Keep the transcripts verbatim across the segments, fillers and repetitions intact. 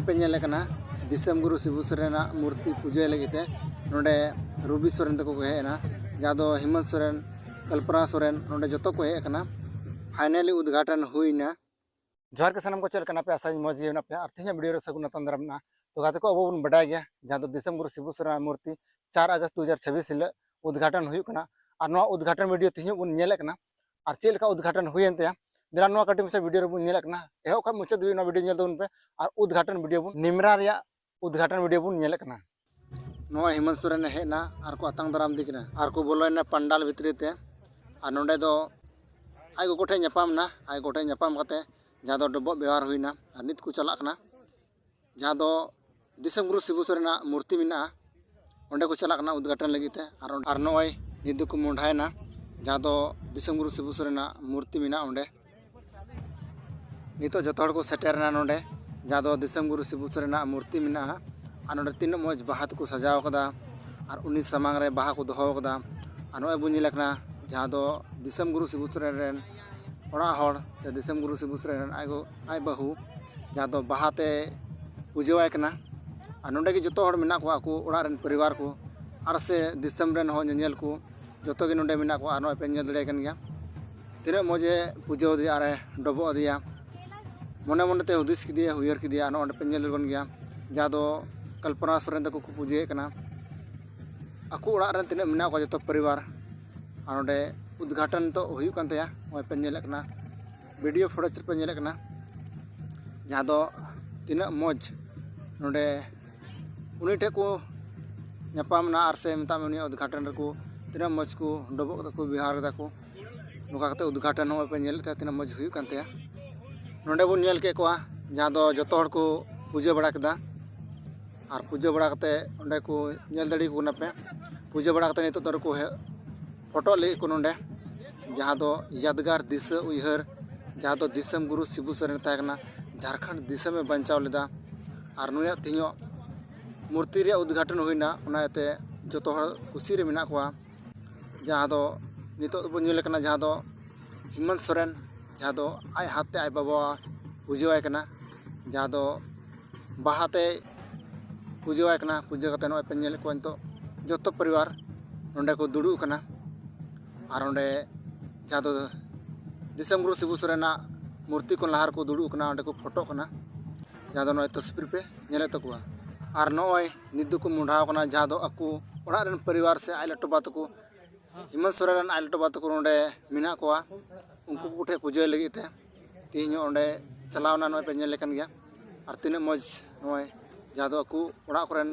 ᱯᱮ ᱧᱮᱞ ᱠᱟᱱᱟ ᱫᱤᱥᱚᱢ ᱜᱩᱨᱩ ᱥᱤᱵᱩ ᱥᱚᱨᱮᱱᱟᱜ ᱢᱩᱨᱛᱤ ᱯᱩᱡᱟᱹ ᱞᱟᱹᱜᱤᱫ ᱛᱮ ᱱᱚᱰᱮ ᱨᱚᱵᱤ ᱥᱚᱨᱮᱱ ᱛᱟᱠᱚ ᱠᱚ ᱦᱮᱡ ᱮᱱᱟ, ᱡᱟᱦᱟᱸ ᱫᱚ ᱦᱮᱢᱚᱱᱛ ᱥᱚᱨᱮᱱ, ᱠᱚᱞᱯᱚᱱᱟ ᱥᱚᱨᱮᱱ, ᱱᱚᱰᱮ ᱡᱚᱛᱚ ᱠᱚ ᱦᱮᱡ ᱟᱠᱟᱱᱟ᱾ ᱯᱷᱟᱭᱱᱟᱞᱤ ᱩᱫᱽᱜᱷᱟᱴᱚᱱ ᱦᱩᱭᱱᱟ᱾ ᱡᱚᱦᱟᱨ ᱜᱮ ᱥᱟᱱᱟᱢ ᱠᱚ, ᱪᱮᱫ ᱞᱮᱠᱟ ᱢᱮᱱᱟᱜ ᱯᱮᱭᱟ? ᱟᱥᱟᱧ ᱢᱚᱡᱽ ᱜᱮ ᱢᱮᱱᱟᱜ ᱯᱮᱭᱟ᱾ ᱟᱨ ᱛᱮᱦᱮᱧᱟᱜ ᱵᱷᱤᱰᱤᱭᱳ ᱨᱮ ᱥᱟᱹᱜᱩᱱ ᱟᱛᱟᱝ ᱫᱟᱨᱟᱢ ᱢᱮᱱᱟᱜᱼᱟ᱾ ᱛᱚ ᱜᱟᱛᱮ ᱠᱚ, ᱟᱵᱚ ᱵᱚᱱ ᱵᱟᱰᱟᱭ ᱜᱮᱭᱟ ᱡᱟᱦᱟᱸ ᱫᱚ ᱫᱤᱥᱚᱢ ᱜᱩᱨᱩ ᱥᱤᱵᱩ ᱥᱚᱨᱮᱱᱟᱜ ᱢᱩᱨᱛᱤ ᱪᱟᱨ ᱟᱜᱚᱥᱴ ᱫᱩ ᱦᱟᱡᱟᱨ ᱪᱷᱟᱵᱵᱤᱥ ᱦᱤᱞᱳᱜ ᱩᱫᱽᱜᱷᱟᱴᱚᱱ ᱦᱩᱭᱩᱜ ᱠᱟᱱᱟ᱾ ᱟᱨ ᱱᱚᱣᱟ ᱩᱫᱽᱜᱷᱟᱴᱚᱱ ᱵᱷᱤᱰᱤᱭᱳ ᱛᱮᱦᱮᱧ ᱵᱚᱱ ᱧᱮᱞᱮᱫ ᱠᱟᱱᱟ᱾ ᱟᱨ ᱪᱮᱫ ᱞᱮᱠᱟ ᱩᱫᱽᱜᱷᱟᱴᱚᱱ ᱦᱩᱭᱮᱱ ᱛᱟᱭᱟ, ᱫᱮᱞᱟ ᱱᱚᱣᱟ ᱠᱟᱹᱴᱤᱡ ᱢᱟᱪᱷᱟ ᱵᱷᱤᱰᱤᱭᱳ ᱨᱮᱵᱚᱱ ᱧᱮᱞᱮᱫ ᱠᱟᱱᱟ᱾ ᱮᱦᱚᱵ ᱠᱷᱚᱱ ᱢᱩᱪᱟᱹᱫ ᱫᱷᱟᱹᱵᱤᱡ ᱱᱚᱣᱟ ᱵᱷᱤᱰᱤᱭᱳ ᱧᱮᱞ ᱛᱟᱵᱚᱱ ᱯᱮ᱾ ᱟᱨ ᱩᱫᱽᱜᱷᱟᱴᱚᱱ ᱵᱷᱤᱰᱤᱭᱳ ᱵᱚᱱ, ᱱᱤᱢᱨᱟ ᱨᱮᱭᱟᱜ ᱩᱫᱽᱜᱷᱟᱴᱚᱱ ᱵᱷᱤᱰᱤᱭᱳ ᱵᱚᱱ ᱧᱮᱞᱮᱫ ᱠᱟᱱᱟ᱾ ᱱᱚᱣᱟ ᱦᱮᱢᱚᱱᱛ ᱥᱚᱨᱮᱱ ᱮ ᱦᱮᱡ ᱮᱱᱟ ᱟᱨ ᱠᱚ ᱟᱛᱟᱝ ᱫᱟᱨᱟᱢ ᱤᱫᱤ ᱠᱟᱱᱟ ᱟᱨ ᱠᱚ ᱵᱚᱞᱚᱭᱮᱱᱟ ᱯᱟᱱᱰᱟᱞ ᱵᱷᱤᱛᱨᱤ ᱛᱮ᱾ ᱟᱨ ᱱᱚᱰᱮ ᱫᱚ ᱟᱡ ᱜᱚᱜᱚ ᱴᱷᱮᱱ ᱧᱟᱯᱟᱢ ᱮᱱᱟ᱾ ᱟᱡ ᱜᱚᱜᱚ ᱴᱷᱮᱱ ᱧᱟᱯᱟᱢ ᱠᱟᱛᱮ ᱡᱟᱦᱟᱸ ᱫᱚ ᱰᱚᱵᱚᱜ ᱵᱮᱣᱦᱟᱨ ᱦᱩᱭᱱᱟ᱾ ᱟᱨ ᱱᱤᱛ ᱠᱚ ᱪᱟᱞᱟᱜ ᱠᱟᱱᱟ ᱡᱟᱦᱟᱸ ᱫᱚ ᱫᱤᱥᱚᱢ ᱜᱩᱨᱩ ᱥᱤᱵᱩ ᱥᱚᱨᱮᱱᱟᱜ ᱢᱩᱨᱛᱤ ᱢᱮᱱᱟᱜᱼᱟ, ᱚᱸᱰᱮ ᱠᱚ ᱪᱟᱞᱟᱜ ᱠᱟᱱᱟ ᱩᱫᱽᱜᱷᱟᱴᱚᱱ ᱞᱟᱹᱜᱤᱫ ᱛᱮ᱾ ᱟᱨ, ᱟᱨ ᱱᱚᱜᱼᱚᱭ ᱱᱤᱛ ᱫᱚᱠᱚ ᱢᱚᱸᱰᱷᱟᱭᱮᱱᱟ ᱡᱟᱦᱟᱸ ᱫᱚ ᱫᱤᱥᱚᱢ ᱜᱩᱨᱩ ᱥᱤᱵᱩ ᱥᱚᱨᱮᱱᱟᱜ ᱢᱩᱨᱛᱤ ᱢᱮᱱᱟᱜᱼᱟ ᱚᱸᱰᱮ᱾ ᱱᱤᱛᱚᱜ ᱡᱚᱛᱚ ᱦᱚᱲ ᱠᱚ ᱥᱮᱴᱮᱨᱮᱱᱟ ᱱᱚᱰᱮ, ᱡᱟᱦᱟᱸ ᱫᱚ ᱫᱤᱥᱚᱢ ᱜᱩᱨᱩ ᱥᱤᱵᱩ ᱥᱚᱨᱮᱱᱟᱜ ᱢᱩᱨᱛᱤ ᱢᱮᱱᱟᱜᱼᱟ᱾ ᱟᱨ ᱱᱚᱰᱮ ᱛᱤᱱᱟᱹᱜ ᱢᱚᱡᱽ ᱵᱟᱦᱟ ᱛᱮᱠᱚ ᱥᱟᱡᱟᱣ ᱠᱟᱫᱟ ᱟᱨ ᱩᱱᱤ ᱥᱟᱢᱟᱝ ᱨᱮ ᱵᱟᱦᱟ ᱠᱚ ᱫᱚᱦᱚ ᱠᱟᱫᱟ᱾ ᱟᱨ ᱱᱚᱜᱼᱚᱭ ᱵᱚᱱ ᱧᱮᱞᱮ ᱠᱟᱱᱟ ᱡᱟᱦᱟᱸ ᱫᱚ ᱫᱤᱥᱚᱢ ᱜᱩᱨᱩ ᱥᱤᱵᱩ ᱥᱚᱨᱮᱱ ᱨᱮᱱ ᱚᱲᱟᱜ ᱦᱚᱲ ᱥᱮ ᱫᱤᱥᱚᱢ ᱜᱩᱨᱩ ᱥᱤᱵᱩ ᱥᱚᱨᱮᱱ ᱨᱮᱱ ᱟᱡ ᱜᱚ-, ᱟᱡ ᱵᱟᱹᱦᱩ, ᱡᱟᱦᱟᱸ ᱫᱚ ᱵᱟᱦᱟ ᱛᱮ ᱯᱩᱡᱟᱹᱣᱟᱭ ᱠᱟᱱᱟ᱾ ᱟᱨ ᱱᱚᱰᱮ ᱜᱮ ᱡᱚᱛᱚ ᱦᱚᱲ ᱢᱮᱱᱟᱜ ᱠᱚᱣᱟ, ᱟᱠᱚ ᱚᱲᱟᱜ ᱨᱮᱱ ᱯᱚᱨᱤᱵᱟᱨ ᱠᱚ ᱟᱨ ᱥᱮ ᱫᱤᱥᱚᱢ ᱨᱮᱱ ᱦᱚᱸ ᱧᱮᱧᱮᱞ ᱠᱚ ᱡᱚᱛᱚ ᱜᱮ ᱱᱚᱰᱮ ᱢᱮᱱᱟᱜ ᱠᱚᱣᱟ᱾ ᱟᱨ ᱱᱚᱜᱼᱚᱭ ᱯᱮ ᱧᱮᱞ ᱫᱟᱲᱮᱭᱟᱭ ᱠᱟᱱ ᱜᱮᱭᱟ ᱛᱤᱱᱟᱹᱜ ᱢᱚᱡᱽ ᱮ ᱯᱩᱡᱟᱹ ᱟᱫᱮᱭᱟ ᱟᱨ ᱮ ᱰᱚᱵᱚᱜ ᱟᱫᱮᱭᱟ᱾ ᱢᱚᱱᱮ ᱢᱚᱱᱮ ᱛᱮ ᱦᱩᱫᱤᱥ ᱠᱮᱫᱮᱭᱟ, ᱩᱭᱦᱟᱹᱨ ᱠᱮᱫᱮᱭᱟ᱾ ᱟᱨ ᱱᱚᱰᱮ ᱯᱮ ᱧᱮᱞ ᱫᱟᱲᱮᱭᱟᱜ ᱠᱟᱱ ᱜᱮᱭᱟ ᱡᱟᱦᱟᱸ ᱫᱚ ᱠᱚᱞᱯᱚᱱᱟ ᱥᱚᱨᱮᱱ ᱛᱟᱠᱚ ᱠᱚ ᱯᱩᱡᱟᱹᱭᱮᱫ ᱠᱟᱱᱟ᱾ ᱟᱠᱚ ᱚᱲᱟᱜ ᱨᱮᱱ ᱛᱤᱱᱟᱹᱜ ᱢᱮᱱᱟᱜ ᱠᱚᱣᱟ ᱡᱚᱛᱚ ᱯᱚᱨᱤᱵᱟᱨ᱾ ᱟᱨ ᱱᱚᱰᱮ ᱩᱫᱽᱜᱷᱟᱴᱚᱱ ᱱᱤᱛᱚᱜ ᱦᱩᱭᱩᱜ ᱠᱟᱱ ᱛᱟᱭᱟ᱾ ᱱᱚᱜᱼᱚᱭ ᱯᱮ ᱧᱮᱞᱮᱫ ᱠᱟᱱᱟ, ᱵᱷᱤᱰᱤᱭᱳ ᱯᱷᱩᱴᱮᱡᱽ ᱨᱮᱯᱮ ᱧᱮᱞᱮᱫ ᱠᱟᱱᱟ ᱡᱟᱦᱟᱸ ᱫᱚ ᱛᱤᱱᱟᱹᱜ ᱢᱚᱡᱽ ᱱᱚᱰᱮ ᱩᱱᱤ ᱴᱷᱮᱱ ᱠᱚ ᱧᱟᱯᱟᱢ ᱮᱱᱟ ᱟᱨ ᱥᱮ ᱢᱮᱛᱟᱜ ᱢᱮ ᱩᱱᱤᱭᱟᱜ ᱩᱫᱽᱜᱷᱟᱴᱚᱱ ᱨᱮᱠᱚ ᱛᱤᱱᱟᱹᱜ ᱢᱚᱡᱽ ᱠᱚ ᱰᱚᱵᱚᱜ ᱠᱟᱛᱮ ᱠᱚ ᱵᱮᱣᱦᱟᱨ ᱠᱮᱫᱟ ᱠᱚ᱾ ᱱᱚᱝᱠᱟ ᱠᱟᱛᱮ ᱩᱫᱽᱜᱷᱟᱴᱚᱱ ᱱᱚᱜᱼᱚᱭ ᱯᱮ ᱧᱮᱞᱮᱫ ᱛᱟᱦᱮᱸ ᱛᱤᱱᱟᱹᱜ ᱢᱚᱡᱽ ᱦᱩᱭᱩᱜ ᱠᱟᱱ ᱛᱟᱭᱟ᱾ ᱱᱚᱰᱮ ᱵᱚᱱ ᱧᱮᱞ ᱠᱮᱫ ᱠᱚᱣᱟ ᱡᱟᱦᱟᱸ ᱫᱚ ᱡᱚᱛᱚ ᱦᱚᱲ ᱠᱚ ᱯᱩᱡᱟᱹ ᱵᱟᱲᱟ ᱠᱮᱫᱟ᱾ ᱟᱨ ᱯᱩᱡᱟᱹ ᱵᱟᱲᱟ ᱠᱟᱛᱮ ᱚᱸᱰᱮ ᱠᱚ ᱧᱮᱞ ᱫᱟᱲᱮᱭᱟᱠᱚ ᱠᱟᱱᱟ ᱯᱮ, ᱯᱩᱡᱟᱹ ᱵᱟᱲᱟ ᱠᱟᱛᱮ ᱱᱤᱛᱚᱜ ᱫᱚ ᱠᱚ ᱦᱮ-, ᱯᱷᱳᱴᱳ ᱞᱟᱹᱜᱤᱫ ᱠᱚ ᱱᱚᱰᱮ, ᱡᱟᱦᱟᱸ ᱫᱚ ᱭᱟᱫᱽᱜᱟᱨ ᱫᱤᱥᱟᱹ ᱩᱭᱦᱟᱹᱨ, ᱡᱟᱦᱟᱸ ᱫᱚ ᱫᱤᱥᱚᱢ ᱜᱩᱨᱩ ᱥᱤᱵᱩ ᱥᱚᱨᱮᱱ ᱛᱟᱦᱮᱸ ᱠᱟᱱᱟ, ᱡᱷᱟᱲᱠᱷᱚᱸᱰ ᱫᱤᱥᱚᱢᱮ ᱵᱟᱧᱪᱟᱣ ᱞᱮᱫᱟ᱾ ᱟᱨ ᱱᱩᱭᱟᱜ ᱛᱮᱦᱮᱧᱚᱜ ᱢᱩᱨᱛᱤ ᱨᱮᱭᱟᱜ ᱩᱫᱽᱜᱷᱟᱴᱚᱱ ᱦᱩᱭᱱᱟ, ᱚᱱᱟ ᱤᱭᱟᱹᱛᱮ ᱡᱚᱛᱚ ᱦᱚᱲ ᱠᱩᱥᱤ ᱨᱮ ᱢᱮᱱᱟᱜ ᱠᱚᱣᱟ᱾ ᱡᱟᱦᱟᱸ ᱫᱚ ᱱᱤᱛᱚᱜ ᱫᱚᱵᱚᱱ ᱧᱮᱞ ᱠᱟᱱᱟ, ᱡᱟᱦᱟᱸ ᱫᱚ ᱦᱮᱢᱚᱱᱛ ᱥᱚᱨᱮᱱ, ᱡᱟᱦᱟᱸ ᱫᱚ ᱟᱡ ᱦᱟᱛ ᱛᱮ ᱟᱡ ᱵᱟᱵᱟ ᱯᱩᱡᱟᱹᱣᱟᱭ ᱠᱟᱱᱟ, ᱡᱟᱦᱟᱸ ᱫᱚ ᱵᱟᱦᱟ ᱛᱮᱭ ᱯᱩᱡᱟᱹᱣᱟᱭ ᱠᱟᱱᱟ᱾ ᱯᱩᱡᱟᱹ ᱠᱟᱛᱮ ᱱᱚᱜᱼᱚᱭ ᱯᱮ ᱧᱮᱞᱮᱫ ᱠᱚᱣᱟ ᱱᱤᱛᱚᱜ ᱡᱚᱛᱚ ᱯᱚᱨᱤᱵᱟᱨ ᱱᱚᱸᱰᱮ ᱠᱚ ᱫᱩᱲᱩᱵ ᱠᱟᱱᱟ᱾ ᱟᱨ ᱚᱸᱰᱮ ᱡᱟᱦᱟᱸ ᱫᱚ ᱫᱤᱥᱚᱢ ᱜᱩᱨᱩ ᱥᱤᱵᱩ ᱥᱚᱨᱮᱱᱟᱜ ᱢᱩᱨᱛᱤ ᱠᱚ ᱞᱟᱦᱟ ᱨᱮᱠᱚ ᱫᱩᱲᱩᱵ ᱠᱟᱱᱟ, ᱚᱸᱰᱮ ᱠᱚ ᱯᱷᱳᱴᱳᱜ ᱠᱟᱱᱟ, ᱡᱟᱦᱟᱸ ᱫᱚ ᱱᱚᱜᱼᱚᱭ ᱛᱚᱥᱵᱤᱨ ᱯᱮ ᱧᱮᱞᱮᱫ ᱛᱟᱠᱚᱣᱟ᱾ ᱟᱨ ᱱᱚᱜᱼᱚᱭ ᱱᱤᱛ ᱫᱚᱠᱚ ᱢᱚᱸᱰᱷᱟᱣ ᱠᱟᱱᱟ, ᱡᱟᱦᱟᱸ ᱫᱚ ᱟᱠᱚ ᱚᱲᱟᱜ ᱨᱮᱱ ᱯᱚᱨᱤᱵᱟᱨ ᱥᱮ ᱟᱡ ᱞᱟᱹᱴᱩ ᱵᱟ ᱛᱟᱠᱚ, ᱦᱮᱢᱚᱱᱛ ᱥᱚᱨᱮᱱ ᱨᱮᱱ ᱟᱡ ᱞᱟᱹᱴᱩ ᱵᱟ ᱛᱟᱠᱚ ᱱᱚᱸᱰᱮ ᱢᱮᱱᱟᱜ ᱠᱚᱣᱟ, ᱩᱱᱠᱩ ᱠᱚᱴᱷᱮᱱ ᱯᱩᱡᱟᱹᱭ ᱞᱟᱹᱜᱤᱫ ᱛᱮ ᱛᱮᱦᱮᱧ ᱦᱚᱸ ᱚᱸᱰᱮ ᱪᱟᱞᱟᱣ ᱮᱱᱟ, ᱱᱚᱜᱼᱚᱭ ᱯᱮ ᱧᱮᱞ ᱞᱮᱠᱟᱱ ᱜᱮᱭᱟ᱾ ᱟᱨ ᱛᱤᱱᱟᱹᱜ ᱢᱚᱡᱽ ᱱᱚᱜᱼᱚᱭ ᱡᱟᱦᱟᱸ ᱫᱚ ᱟᱠᱚ ᱚᱲᱟᱜ ᱠᱚᱨᱮᱱ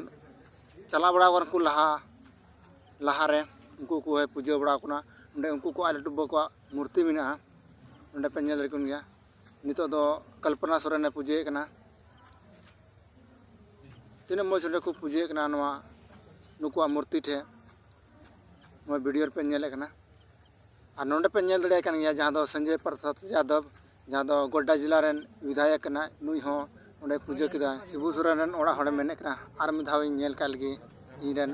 ᱪᱟᱞᱟᱣ ᱵᱟᱲᱟ ᱟᱠᱟᱱ ᱠᱚ ᱞᱟᱦᱟ, ᱞᱟᱦᱟᱨᱮ ᱩᱱᱠᱩ ᱠᱚ ᱯᱩᱡᱟᱹ ᱵᱟᱲᱟ ᱟᱠᱟᱱᱟ᱾ ᱚᱸᱰᱮ ᱩᱱᱠᱩ ᱠᱚ ᱟᱡ ᱞᱟᱹᱴᱩ ᱵᱟ ᱠᱚᱣᱟᱜ ᱢᱩᱨᱛᱤ ᱢᱮᱱᱟᱜᱼᱟ, ᱚᱸᱰᱮ ᱯᱮ ᱧᱮᱞ ᱫᱟᱲᱮ ᱠᱚ ᱜᱮᱭᱟ᱾ ᱱᱤᱛᱚᱜ ᱫᱚ ᱠᱚᱞᱯᱚᱱᱟ ᱥᱚᱨᱮᱱᱮ ᱯᱩᱡᱟᱹᱭᱮᱫ ᱠᱟᱱᱟ᱾ ᱛᱤᱱᱟᱹᱜ ᱢᱚᱡᱽ ᱚᱸᱰᱮ ᱠᱚ ᱯᱩᱡᱟᱹᱭᱮᱫ ᱠᱟᱱᱟ ᱱᱚᱣᱟ ᱱᱩᱠᱩᱣᱟᱜ ᱢᱩᱨᱛᱤ ᱴᱷᱮᱱ, ᱱᱚᱣᱟ ᱵᱷᱤᱰᱤᱭᱳ ᱨᱮᱯᱮ ᱧᱮᱞᱮᱫ ᱠᱟᱱᱟ᱾ ᱟᱨ ᱱᱚᱰᱮ ᱯᱮ ᱧᱮᱞ ᱫᱟᱲᱮᱭᱟᱜ ᱠᱟᱱ ᱜᱮᱭᱟ, ᱡᱟᱦᱟᱸ ᱫᱚ ᱥᱚᱧᱡᱚᱭ ᱯᱨᱚᱥᱟᱫᱽ ᱭᱟᱫᱚᱵ, ᱡᱟᱦᱟᱸ ᱫᱚ ᱜᱳᱰᱰᱟ ᱡᱮᱞᱟ ᱨᱮᱱ ᱵᱤᱫᱷᱟᱭᱚᱠ ᱠᱟᱱᱟᱭ, ᱱᱩᱭ ᱦᱚᱸ ᱚᱸᱰᱮ ᱯᱩᱡᱟᱹ ᱠᱮᱫᱟ᱾ ᱥᱤᱵᱩ ᱥᱚᱨᱮᱱ ᱨᱮᱱ ᱚᱲᱟᱜ ᱦᱚᱲᱮ ᱢᱮᱱᱮᱫ ᱠᱟᱱᱟ, ᱟᱨ ᱢᱤᱫ ᱫᱷᱟᱣ ᱤᱧ ᱧᱮᱞ ᱠᱟᱜ ᱞᱮᱜᱮ, ᱤᱧ ᱨᱮᱱ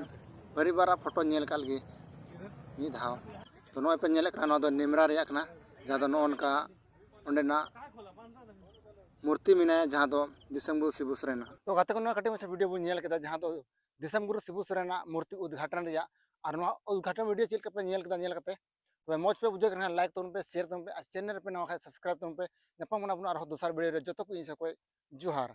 ᱯᱚᱨᱤᱵᱟᱨᱟᱜ ᱯᱷᱳᱴᱳ ᱧᱮᱞ ᱠᱟᱜ ᱞᱮᱜᱮ ᱢᱤᱫ ᱫᱷᱟᱣ᱾ ᱛᱚ ᱱᱚᱜᱼᱚᱭ ᱯᱮ ᱧᱮᱞᱮᱫ ᱠᱟᱱᱟ, ᱱᱚᱣᱟ ᱫᱚ ᱱᱮᱢᱨᱟ ᱨᱮᱭᱟᱜ ᱠᱟᱱᱟ, ᱡᱟᱦᱟᱸ ᱫᱚ ᱱᱚᱜᱼᱚ ᱱᱚᱝᱠᱟ ᱚᱸᱰᱮᱱᱟᱜ ᱢᱩᱨᱛᱤ ᱢᱮᱱᱟᱭᱟ, ᱡᱟᱦᱟᱸ ᱫᱚ ᱫᱤᱥᱚᱢ ᱜᱩᱨᱩ ᱥᱤᱵᱩ ᱥᱚᱨᱮᱱᱟᱜ᱾ ᱛᱚ ᱜᱟᱛᱮ ᱠᱚ, ᱱᱚᱣᱟ ᱠᱟᱹᱴᱤᱡ ᱢᱟᱪᱷᱟ ᱵᱷᱤᱰᱤᱭᱳ ᱵᱚᱱ ᱧᱮᱞ ᱠᱮᱫᱟ, ᱡᱟᱦᱟᱸ ᱫᱚ ᱫᱤᱥᱚᱢ ᱜᱩᱨᱩ ᱥᱤᱵᱩ ᱥᱚᱨᱮᱱᱟᱜ ᱢᱩᱨᱛᱤ ᱩᱫᱽᱜᱷᱟᱴᱚᱱ ᱨᱮᱭᱟᱜ᱾ ᱟᱨ ᱱᱚᱣᱟ ᱩᱫᱽᱜᱷᱟᱴᱚᱱ ᱵᱷᱤᱰᱤᱭᱳ ᱪᱮᱫ ᱞᱮᱠᱟ ᱯᱮ ᱧᱮᱞ ᱠᱮᱫᱟ, ᱧᱮᱞ ᱠᱟᱛᱮ ᱛᱚᱵᱮ ᱢᱚᱡᱽ ᱯᱮ ᱵᱩᱡᱷᱟᱹᱣ ᱠᱷᱟᱱ ᱞᱟᱭᱤᱠ ᱛᱟᱵᱚᱱ ᱯᱮ, ᱥᱮᱭᱟᱨ ᱛᱟᱵᱚᱱ ᱯᱮ, ᱟᱨ ᱪᱮᱱᱮᱞ ᱨᱮᱯᱮ ᱱᱟᱣᱟ ᱠᱷᱟᱱ ᱥᱟᱵᱥᱠᱨᱟᱭᱤᱵ ᱛᱟᱵᱚᱱ ᱯᱮ᱾ ᱧᱟᱯᱟᱢ ᱠᱟᱱᱟ ᱵᱚᱱ ᱟᱨᱦᱚᱸ ᱫᱚᱥᱟᱨ ᱵᱷᱤᱰᱤᱭᱳ ᱨᱮ᱾ ᱡᱚᱛᱚ ᱠᱚ ᱤᱧ ᱥᱮᱫ ᱠᱷᱚᱱ ᱡᱚᱦᱟᱨ᱾